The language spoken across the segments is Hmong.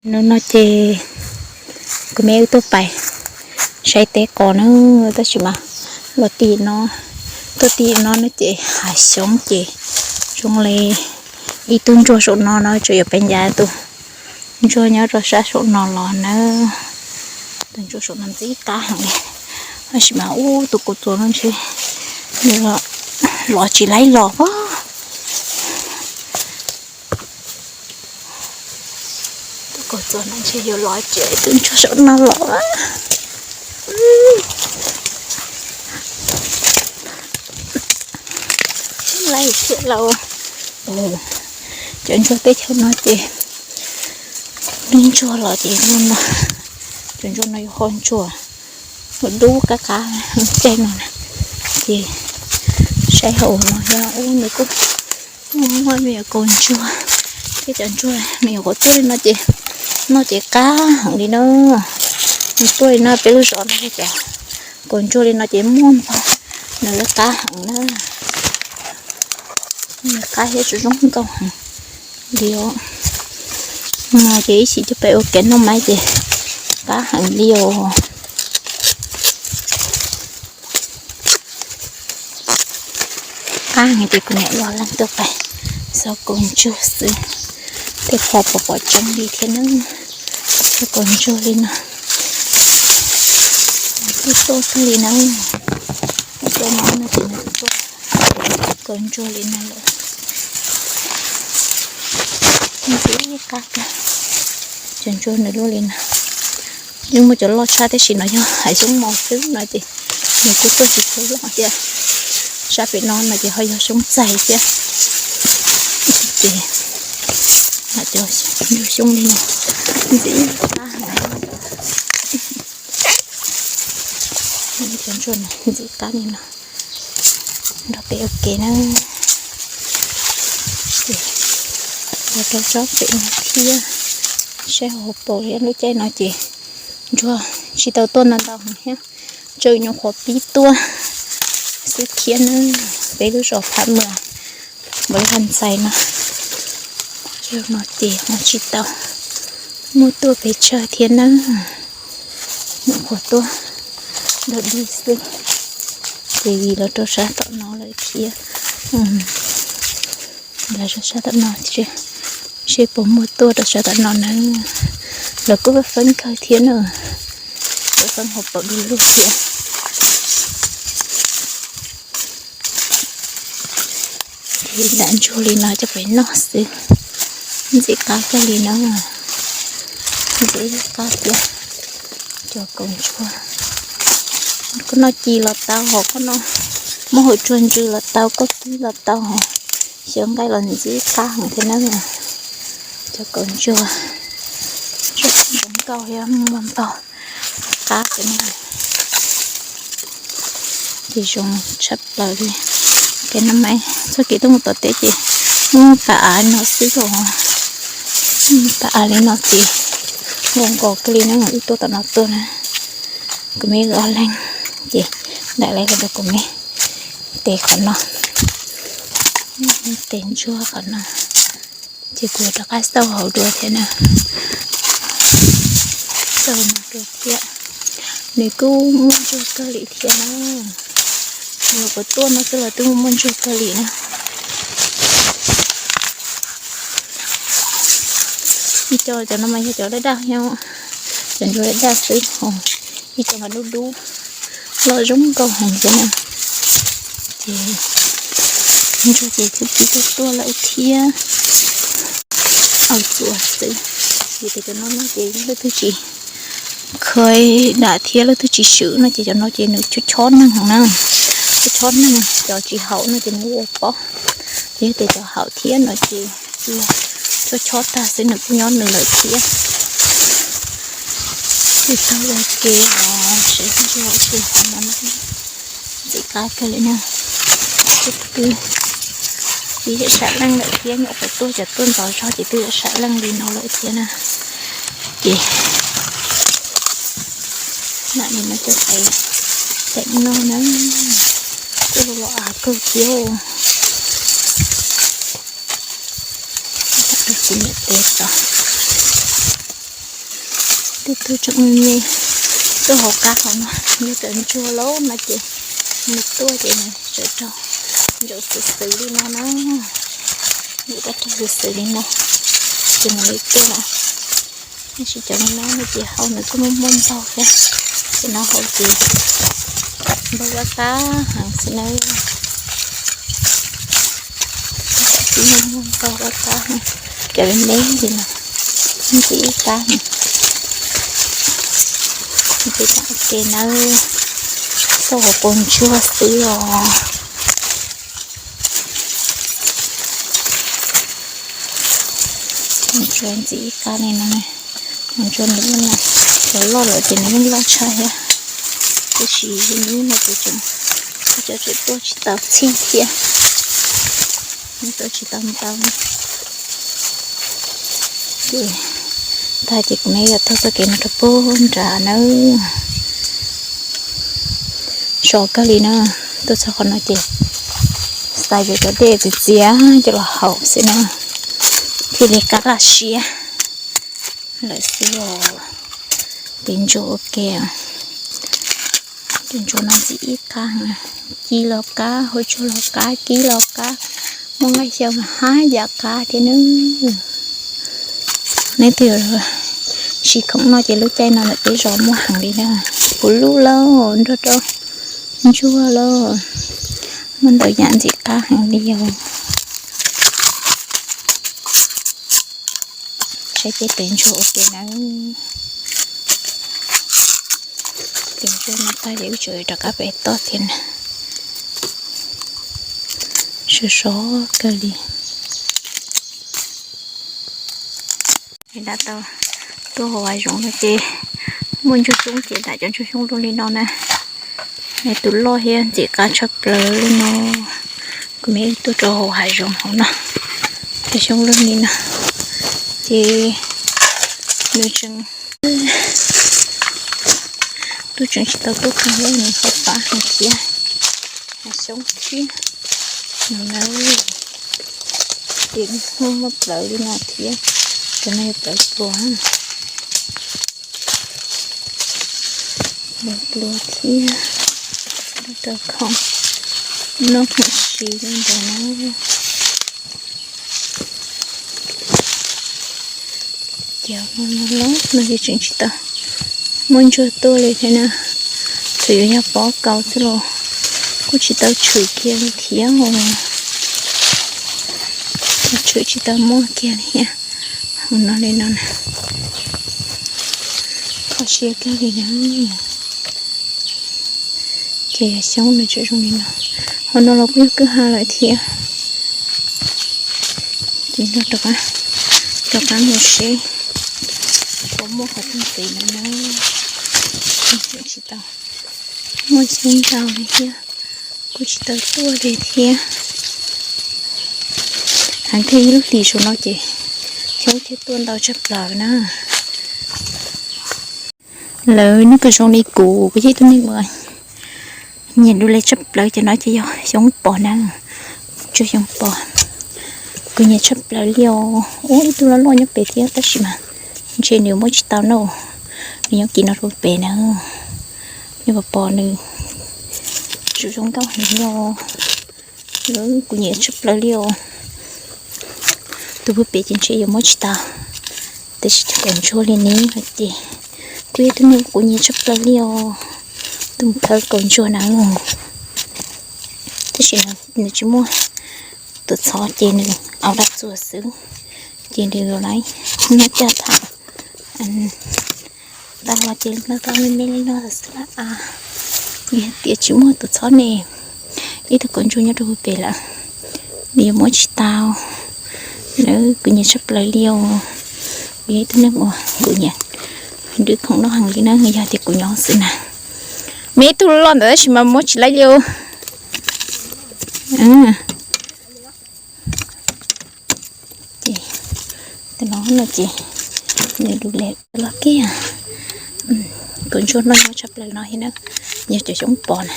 Hnub no ces kuv me wb tuaj pais saib teb qos na, tab sis mas los tim no, tuaj tim no no ces hav xyoob ces zoo li ib tug ntsuag saum no no tseem yuav pes ncav tus ntsuag nyob rau sab saum no los na. Tus ntsuag saum no ntxim qab heev li, tab sis mas ub tus kaus txuas no ntshe nws los tsis laib los. Tus kaus txuas no ntshe yuav los tsis laib tus ntsuag saum no los. Laib thiab lauj. Cov ntsuag teb chaws no ces dub ntsuag los ces no, cov ntsuag no yuav ho ntsuag, dub qab qab caij no na. Ces saib hauv no yog ub nws kuj muaj me nyuam kaus ntsuag thiab cov ntsuag me nyuam qhuav tuaj li no ces noj ces qab heev li na. Nws tuaj li no peb lub zos no cov kaus ntsuag li no ces muaj ntau, nws lawv qab heev na. Nws qab thiab tsis zoo nkauj heev li os. No ces ib chim coj peb ua kev noj mas ces qab heev li os. Qab heev ces kuv niam los leej tuaj pais xauj kaus ntsuag xwb. Tej qhov puas pom tseeb li thiab na. Xauj kaus ntsuag li no, kuj tuaj kawg li na. Tuaj no no ces nws kuj tuaj kaus ntsuag li no lawm. Ntxim qab kawg, cov ntsuag nws lub li no. Yeej muaj cov loj tshaj tab sis no yog hav xyoob mos xwb no ces nws kuj tuaj tsis tshua loj thiab. Sab pem no no ces ho yog xyoob txaij thiab. Ces cov ntsuag xyoob li no ntxim qab heev. Cov ntsuag no ntxim qab li no. Nrog peb ua ke na. Los rau tsob pem no thiab. Saib hauv paus li lub caij no ces ntsuag tsis tau tuaj ntau ntau heev thiab, tsawg nyuam qhuav pib tuaj xwb thiab na. Peb lub zos Pham Mwas, npaum li Pham Ntxais no, no ces ho tsis tau muaj tuaj pes tsawg thiab na. Nyuam qhuav tuaj dog dig xwb, ces vim los rau sab tom no lawm thiab. Los rau sab tom no, seb puas muaj tuaj rau sab tom no na. Lawv kuj feeb kawg thiab na, lawv feeb hauv paus du lug thiab. Ces dam ntsuag li no coj pem noj xwb, ntxim qab kawg li na. Ntxim qab tiag cov kaus ntsuag. Koj noj ci los tau hos, koj noj muab hauv tsuag ntsws los tau, koj kib los tau hos, xyaw nqaij los ntxim qab heev thiab na. Cov kaus ntsuag zoo nkauj thiab muaj npau qab thiab na. Ces zoo tshaj plaws li. Kev noj mas txoj kev tuaj mus tom teb ces muaj pas av no xwb os. Pas av li no ces nkaus nkaus kawg li na, wb tuaj tom no tuaj na. Kuv me wb ob leeg ces ntaim lawv los rau kuv me tes qhov no, tes ntsuag qhov no. Ces kuv rov qab xauj hauv dua thiab na. Xauj no dua thiab. Nws kuj muaj ntsuag kawg li thiab na. Nws kuv tuaj no xwb los twb muaj ntsuag kawg li na. Ib co cov no mas yog cov daj daj nyob, cov ntsuag daj daj xwb. Ib co mas dub dub, loj zoo nkauj heev thiab na. Ces ntsuag ces twb pib tuaj tuaj lawm thiab. Au txuas xwb, vim tias cov no no ces leej twg tsis khaws dam thiab leej twg tsis swm no ces cov no ces nws chob chob neeg na. Chob chob neeg, cov tsis haum no ces nws ua pob. Ces yog tias cov haum thiab no ces tua chob chob tag xwb nws kuj nyob nws lawm thiab. Tsis tau ua ke os, seb ntsuag ua ke qhov no na. Ntxim qab kawg li na. Twb twb yam sam leej lawm thiab, nyuam qhuav tuaj cov tuaj ntxov zog ces twb yam sam leej li no lawm thiab na. Ces nam li no coj pais teem noj na. Kuj los av kawg thiab. Kuv niam tes tod. Tej tug tseem me me tuaj hauv qab hauv no, yog cov ntsuag laus no ces nws tuaj ces nws tseem raug ntsaum xwb xwb li no na. Nws dab raug xwb xwb li no ces nws li tuaj. Tab sis cov no no ces hau nws kuj muaj muaj npaug thiab, ces no hau ces npaug vaj qab heev xwb nawb. Muaj muaj npaug vaj qab, cov me me li no, ntxim ib qab. Ntxim ib qab ua ke nawb, txoj hauv paus ntsuag xwb os. Ntsuag ntxim ib qab li no, ntsuag nws yeej loj loj lawm ces nws yeej loj tshaj thiab. Tab sis nws no ces tseem, cov tseem tuaj tsis tau txhij thiab, tuaj tsis tau ntau. Ces tag ces kuv mam yog taug txoj kev no rau puag nrad nawb. Sov kawg li na, tuaj txog qhov no ces xav yuav cov dej txias txias coj los haus xwb na, thiaj li qab laj siab lawm xwb os. Tes ntsuag ua ke, tes ntsuag no ntxim ib qab, ci los qab, hauv tsuag los qab, kib los qab, muaj nqaij xyaw mas haj yam qab thiab nawb. Neb twb yog siv khoom noj ces lub caij no ntawm peb zos muaj heev li na, puv lub lauj, nrog rau ntsuag lauj, muaj ntau yam ntxim qab heev li os. Saib tej tes ntsuag ua ke na. Tes ntsuag no tag ces wb tseem rov qab pem toj thiab na. Sov sov kawg li. Dab tau tuaj hauv hav zoov no ces muaj ntsuag xyoob ces ntam cov ntsuag xyoob loj li no na. Tus loj thiab ntxim qab tshaj plaws li no. Kuv mam tuaj rau hauv hav zoov hauv no, cov xyoob loj li no ces nws tseem, tuaj tseem tsis tau tuaj kawg li, nws qhov fab heev thiab, hav xyoob thiab. No na, ces muaj muaj plawv li no thiab, cov no yog plawv pluas, plawv pluas thiab, rau khoom noj khoom siv li ntawd na. Ces no ces tseem tsis tau muaj ntsuag tuaj li thiab na, txawm yuav yog pob kaus xwb los kuj tsis tau tshwm kiag li thiab os. Tshwm tsis tau muaj kiag li thiab. Hauv no li no na, kho siab kiag li na. Ces xyoob nws tseem zoo li no. Hauv no los kuj yog kwj ha lawm thiab. Ces no rov qab mus seb puas muaj qhov twg ntxiv no na. Tsis tau muaj xyoob ntau li thiab, kuj tsis tau tuaj li thiab. Heev thiab, ib lub hlis saum no ces xyoob thiaj tuaj ntau tshaj plaws na. Lawv nyob pem zoo li kuv, kuv yog ib tug neeg uas nyiam du le tshaj plaws, cov no ces yog xyoob pos na, ntsuag xyoob pos. Kuv nyiam tshaj plaws li os. Ua ib tug loj loj nyob pem thiab tab sis mas ntshe nws muab tsis tau na. Nws nyob kis no rau pem na, nws pos pos nws zoo zoo nkauj heev li os. Kuv nyiam tshaj plaws li os. Tus pem ces ntshe yuav muab tsis tau, tab sis cov kaus ntsuag li ne no ces kuv yog tus neeg kuv nyiam tshaj plaws li os. Tus mus khawb kaus ntsuag na, tab sis nws tsis muaj tuam txhov ces nws au dab txuas xwb, ces nws los lawm noj caj tham. Tau los ces noj tau me me li no xwb na. Yog tias tsis muaj tuam txhov ne, ib tug kaus ntsuag nyob rau pem lawm, nws yuav muab tsis tau. Lawv kuv nyiam tshaj plaws li os. Kuv yog ib tug neeg uas kuv nyiam dwb khoom noj heev li na, yog tias kuv nyob xwb na. Me ib tug loj ntawd tab sis mas muab tsis laib li os. Ces tus no no ces nws du le loj kiag. Kaus ntsuag no nyob tshaj plaws no thiab na, yog cov xyoob pos na.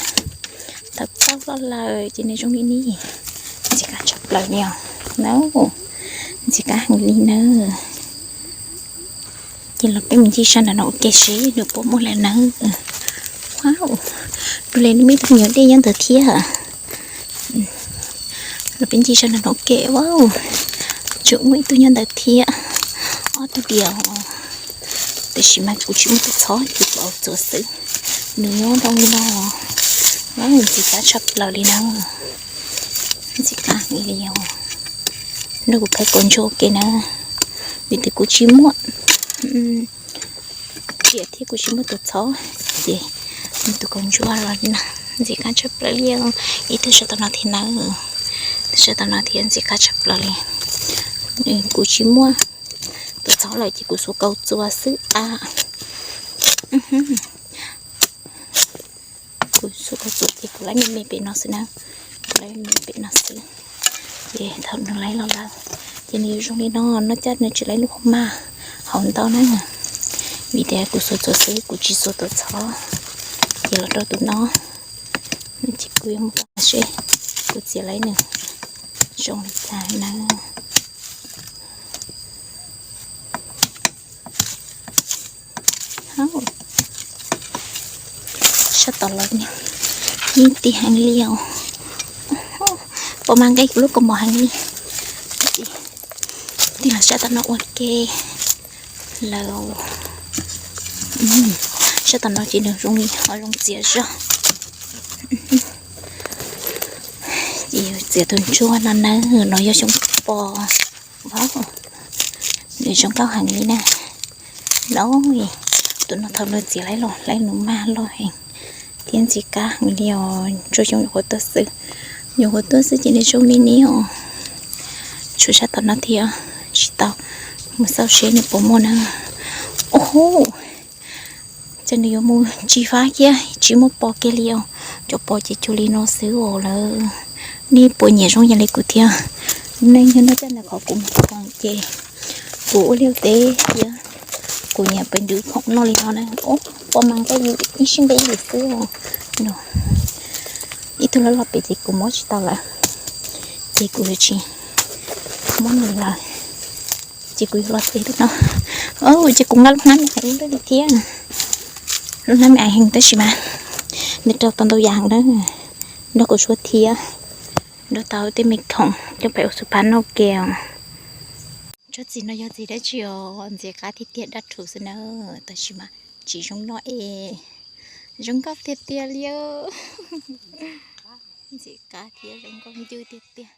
Thaum txaus loj lawm ces nws zoo li ne, ntxim qab tshaj plaws li os. Ntxim qab heev li na. Ces los peb mus ncig sab nram no ua ke seb nws puas muaj lawm nawb. Wow, dua li nws muaj ib tug me nyuam dej nyob ntawd thiab. Los peb ncig sab nram no ua ke. Wow, tseem muaj ib tug nyob ntawd thiab. Ob tug diam. Tiam sis mas kuv tsis muaj tus txhob, kuv tsuas txuas xwb. Nws nyob nroo li no. Wow, ntxim qab tshaj plaws li na. Ntxim qab li os. Nrog kuv khawb kaus ntsuab ua ke na. Vim tias kuv tsis muaj riam thiab kuv tsis muaj tus txhob, ces nws tus kaus ntsuab los ntxim qab tshaj plaws li. Ib tug sab tom no thiab na, tus sab tom no thiab ntxim qab tshaj plaws li. Kuv tsis muaj tus txhob lawm ces kuv xuas kaus txuas xwb a. Kuv xuas kaus txuas ces kuv laib me me pem no xwb na, kuv laib me me pem no xwb. Ces thaum nws laib los lawm ces nws yuav zoo li no, noj caj nws tsis laib lub hauv mas hauv ntau na. Vim tias kuv xuas txuas xwb, kuv tsis xuas tus txhob, ces los rau tus no. Ces kuv yuav mus pom seb kuv txiav laib nws zoo li cas na. Sab tom los yeej tig heev li os. Pom mas nqe kuv lub kaus mom heev li. Tig los sab tom no ua ke lawm. Sab tom no ces nws zoo li ho zoo txias zog. Ces yuav txiav tus ntsuab no nawb, no yog xyoob pos. Nws zoo nkauj heev li na. No, tus no thaum nws txiav laib los laib nws mag loj heev thiab ntxim qab heev li os. Ntsuab xyoob nyuam qhuav tuaj xwb, nyuam qhuav tuaj xwb ces nws zoo li ni os. Tshuav sab tom no thiab, tsis tau mus xauj seb nws puas muaj na. Ua hu, ces nws yuav mus tsis fab kiag, tsis muaj pos kiag li os. Cov pos ces cuag li no xwb os lawm. Nej puas nyiam zoo yam li kuv thiab? Nej nyob noj caj ntawm qhov kuv mus khoom ces kuv ua liaj teb thiab, kuv nyiam pes nrwv khoom noj li no na. Ub, pos mas nqe ib sib nqe ib xwb os. Ib tug loj loj pem ces kuv muab tsis tau lawm, ces kuv yuav tsis muab nws lawm. Ces kuv yuav los txiav tus no. Ces kuv nqa lub hnab me ais ua ntej li thiab. Lub hnab me ais heev tab sis mas nws rau tau ntau yam heev na. Nrog kuv suav thiab, nrog tau tej me khoom coj pais ua xu phab noj ke os. Tsob txiv no yog txiv dab tsi os? Ntxim qab tiag tiag, dab rhuv xwb na, tab sis mas tsis zoo noj es zoo nkauj tiag tiag li. Ntxim qab thiab zoo nkauj ncwg tiag tiag.